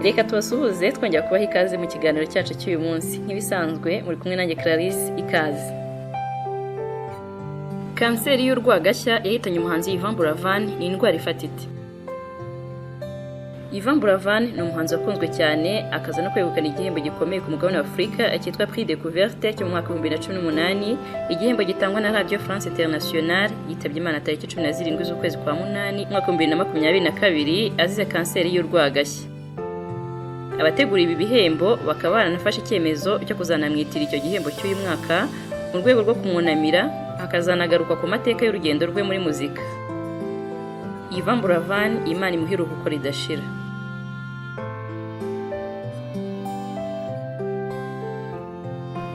Reka tubasuhuze twongera kubaha ikaze mu kiganiro cyacu cy'uyu munsi. Nk'ibisanzwe muri kumwe nanjye Clarisse, ikaze. Kanseri y'urwagashya yahitanye umuhanzi Yvan Buravan ni indwara ifata ite? Yvan Buravan ni umuhanzi wakunzwe cyane, akaza no kwegukana igihembo gikomeye ku mugabane wa Afurika cyitwa Prix Découverte cyo mu mwaka 2018, igihembo gitangwa na Radio France Internationale. Yitabye Imana tariki 17 z'ukwezi kwa munani umwaka 2022 azize kanseri y'urwagashya. Abategura ibi bihembo bakaba baranafashe icyemezo cyo kuzanamwitira icyo gihembo cy'uyu mwaka mu rwego rwo kumwunamira, hakazanagaruka ku mateka y'urugendo rwe muri muzika. Yvan Buravan, Imana imuhe iruhuko ridashira.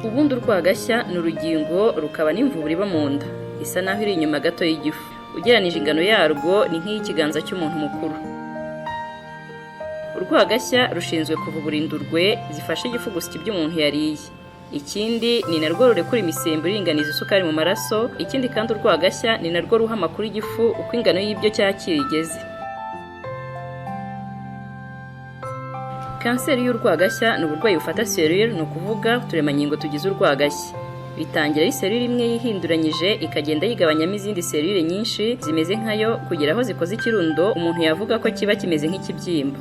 Ubundi urwagashya ni urugingo rukaba n'imvubura iba mu nda, isa naho iri inyuma gato y'igifu. Ugereranije ingano yarwo ni nk'iy'ikiganza cy'umuntu mukuru. Urwagashya rushinzwe kuvubura indurwe zifasha igifu gusya ibyo umuntu yariye. Ikindi ni narwo rurekura imisemburo iringaniza isukari mu maraso. Ikindi kandi urwagashya ni narwo ruha amakuru igifu uko ingano y'ibyo cyakira igeze. Kanseri y'urwagashya ni uburwayi bufata serire, ni ukuvuga uturemangingo tugize urwagashya. Bitangira ari serire imwe yihinduranyije, ikagenda yigabanyamo izindi serire nyinshi zimeze nkayo kugera aho zikoze ikirundo umuntu yavuga ko kiba kimeze nk'ikibyimba.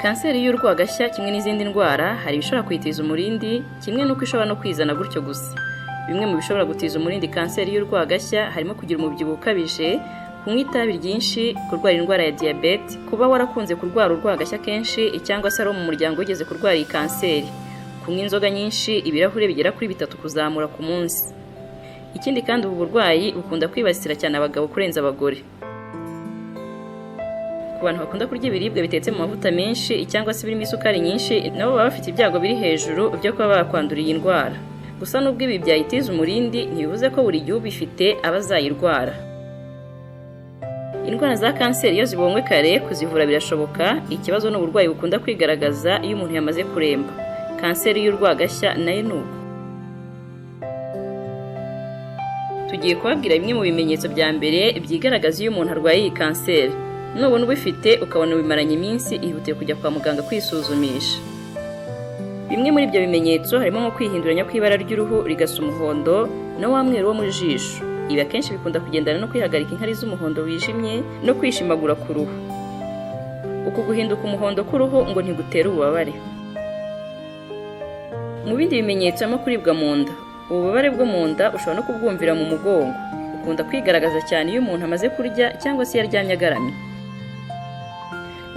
Kanseri y'urwagashya kimwe n'izindi ndwara hari ibishobora kuyitiza umurindi, kimwe n'uko ishobora no kwizana gutyo gusa. Bimwe mu bishobora gutiza umurindi kanseri y'urwagashya harimo kugira umubyibuho ukabije, kunywa itabi ryinshi, kurwara indwara ya diyabete, kuba warakunze kurwara urwagashya kenshi cyangwa se ari mu muryango wigeze kurwara iyi kanseri, kunywa inzoga nyinshi ibirahure bigera kuri bitatu kuzamura ku munsi. Ikindi kandi ubu burwayi bukunda kwibasira cyane abagabo kurenza abagore. Ku bantu bakunda kurya ibiribwa bitetse mu mavuta menshi cyangwa se birimo isukari nyinshi, nabo baba bafite ibyago biri hejuru byo kuba bakwandura iyi ndwara. Gusa nubwo ibi byayitiza umurindi, ntibivuze ko buri gihe ubifite aba azayirwara. Indwara za kanseri iyo zibonywe kare kuzivura birashoboka. Ikibazo ni uburwayi bukunda kwigaragaza iyo umuntu yamaze kuremba. Kanseri y'urwagashya nayo ni uko. Tugiye kubabwira bimwe mu bimenyetso bya mbere byigaragaza iyo umuntu arwaye iyi kanseri. Nubona ubifite ukabona ubimaranye iminsi, ihutiye kujya kwa muganga kwisuzumisha. Bimwe muri ibyo bimenyetso harimo nko kwihinduranya kw'ibara ry'uruhu rigasa umuhondo na wa mweru wo mu jisho. Ibi akenshi bikunda kugendana no kwihagarika inkari z'umuhondo wijimye no kwishimagura ku ruhu. Uku guhinduka umuhondo k'uruhu ngo ntigutera ububabare. Mu bindi bimenyetso harimo kuribwa mu nda. Ububabare bwo mu nda ushobora no kubwumvira mu mugongo. Bukunda kwigaragaza cyane iyo umuntu amaze kurya cyangwa se iyo aryamye agaramye.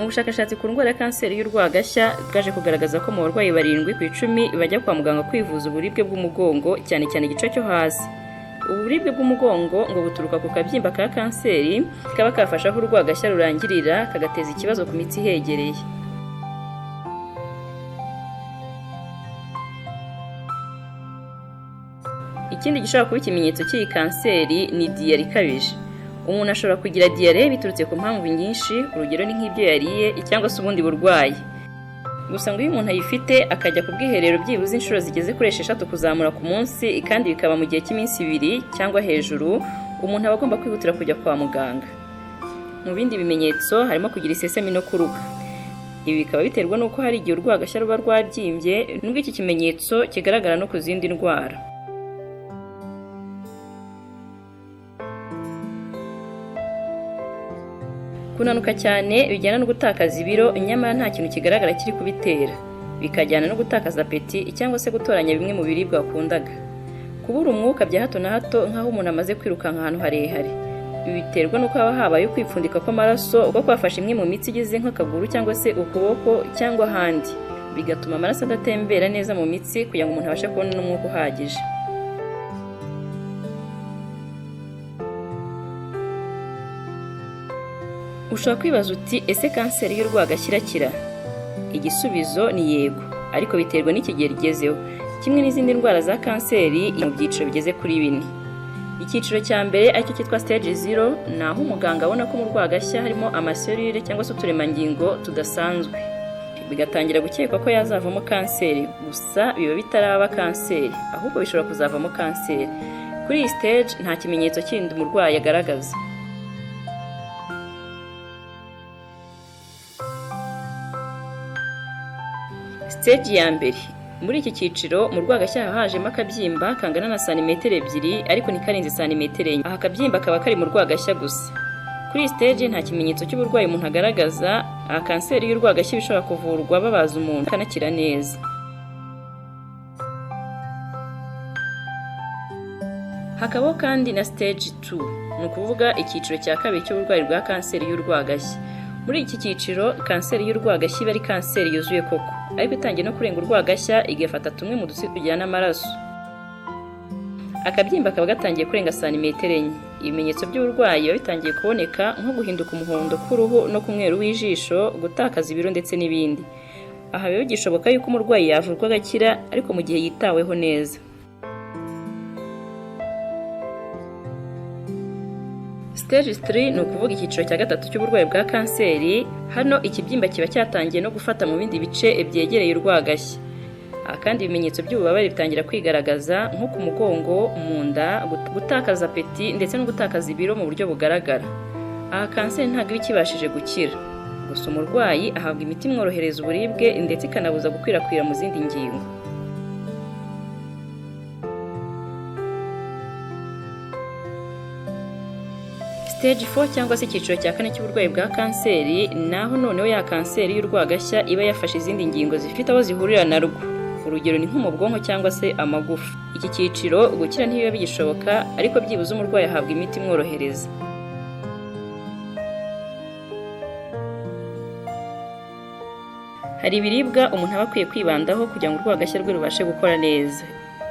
Mu bushakashatsi ku ndwara ya kanseri y'urwagashya bwaje kugaragaza ko mu barwayi 7 ku 10 bajya kwa muganga kwivuza uburibwe bw'umugongo, cyane cyane igice cyo hasi. Uburibwe bw'umugongo ngo buturuka ku kabyimba ka kanseri kaba kafashe aho urwagashya rurangirira, kagateza ikibazo ku mitsi ihegereye. Ikindi gishobora kuba ikimenyetso cy'iyi kanseri ni diyare ikabije. Umuntu ashobora kugira diyare biturutse ku mpamvu nyinshi, urugero ni nk'ibyo yariye cyangwa se ubundi burwayi. Gusa ngo iyo umuntu ayifite akajya ku bwiherero byibuze inshuro zigeze kuri 6 kuzamura ku munsi, kandi bikaba mu gihe cy'iminsi 2 cyangwa hejuru, umuntu aba agomba kwihutira kujya kwa muganga. Mu bindi bimenyetso harimo kugira isesemi no kuruka. Ibi bikaba biterwa n'uko hari igihe urwagashya ruba rwabyimbye, nubwo iki kimenyetso kigaragara no ku zindi ndwara. Kunanuka cyane bijyana no gutakaza ibiro, nyamara nta kintu kigaragara kiri kubitera, bikajyana no gutakaza apeti cyangwa se gutoranya bimwe mu biribwa wakundaga. Kubura umwuka bya hato na hato nk'aho umuntu amaze kwirukanka ahantu harehare. Ibi biterwa n'uko haba habaye kwipfundika kw'amaraso ubwo kwafashe imwe mu mitsi igize nk'akaguru cyangwa se ukuboko cyangwa ahandi, bigatuma amaraso adatembera neza mu mitsi kugira ngo umuntu abashe kubona n'umwuka uhagije. Ushobora kwibaza uti ese kanseri y'urwagashya irakira? Igisubizo ni yego, ariko biterwa n'ikigero igezeho. Kimwe n'izindi ndwara za kanseri mu byiciro bigeze kuri 4. Icyiciro cya mbere aricyo cyitwa stage 0 ni aho umuganga abona ko mu rwagashya harimo amaserire cyangwa se uturemangingo tudasanzwe, bigatangira gukekwa ko yazavamo kanseri. Gusa biba bitaraba kanseri, ahubwo bishobora kuzavamo kanseri. Kuri iyi stage nta kimenyetso kindi umurwayi agaragaza. Stage ya mbere: muri iki cyiciro mu rwagashya haba hajemo akabyimba kangana na santimetero 2 ariko ntikarenze santimetero 4. Aha akabyimba kaba kari mu rwagashya gusa. Kuri iyi stage nta kimenyetso cy'uburwayi umuntu agaragaza. Aha kanseri y'urwagashya iba ishobora kuvurwa babaza umuntu akanakira neza. Hakabaho kandi na stage 2, ni ukuvuga icyiciro cya kabiri cy'uburwayi bwa kanseri y'urwagashya. Muri iki cyiciro kanseri y'urwagashya iba ari kanseri yuzuye koko, ariko itangiye no kurenga urwagashya igafata tumwe mu dutsi tujyana amaraso. Akabyimba kaba gatangiye kurenga santimetero 4. Ibimenyetso by'uburwayi biba bitangiye kuboneka nko guhinduka umuhondo k'uruhu no ku mweru w'ijisho, gutakaza ibiro ndetse n'ibindi. Aha biba bigishoboka yuko umurwayi yavurwa agakira, ariko mu gihe yitaweho neza. Stage 3 ni ukuvuga icyiciro cya gatatu cy'uburwayi bwa kanseri. Hano ikibyimba kiba cyatangiye no gufata mu bindi bice byegereye urwagashya. Aha kandi ibimenyetso by'ububabare bitangira kwigaragaza nko ku mugongo, mu nda, gutakaza apeti ndetse no gutakaza ibiro mu buryo bugaragara. Aha kanseri ntabwo iba ikibashije gukira. Gusa umurwayi ahabwa imiti imworohereza uburibwe ndetse ikanabuza gukwirakwira mu zindi ngingo. Stage 4 cyangwa se icyiciro cya kane cy'uburwayi bwa kanseri, naho noneho ya kanseri y'urwagashya iba yafashe izindi ngingo zifite aho zihurira narwo. Urugero ni nko mu bwonko cyangwa se amagufa. Iki cyiciro gukira ntibiba bigishoboka, ariko byibuze umurwayi ahabwa imiti imworohereza. Hari ibiribwa umuntu aba akwiye kwibandaho kugira ngo urwagashya rwe rubashe gukora neza.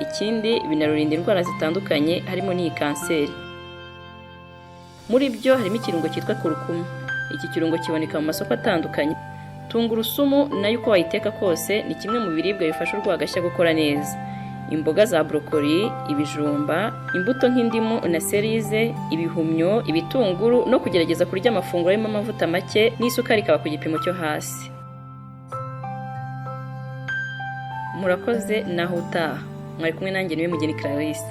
Ikindi binarurinda indwara zitandukanye harimo n'iyi kanseri. Muri byo harimo ikirungo cyitwa kurukuma. Iki kirungo kiboneka mu masoko atandukanye. Tungurusumu nayo uko wayiteka kose ni kimwe mu biribwa bifasha urwagashya gukora neza. Imboga za brokoli, ibijumba, imbuto nk'indimu na cerise, ibihumyo, ibitunguru no kugerageza kurya amafunguro arimo amavuta make n'isukari ikaba ku gipimo cyo hasi. Murakoze, naho utaha. Mwari kumwe nanjye niwe Mugeni Clarisse.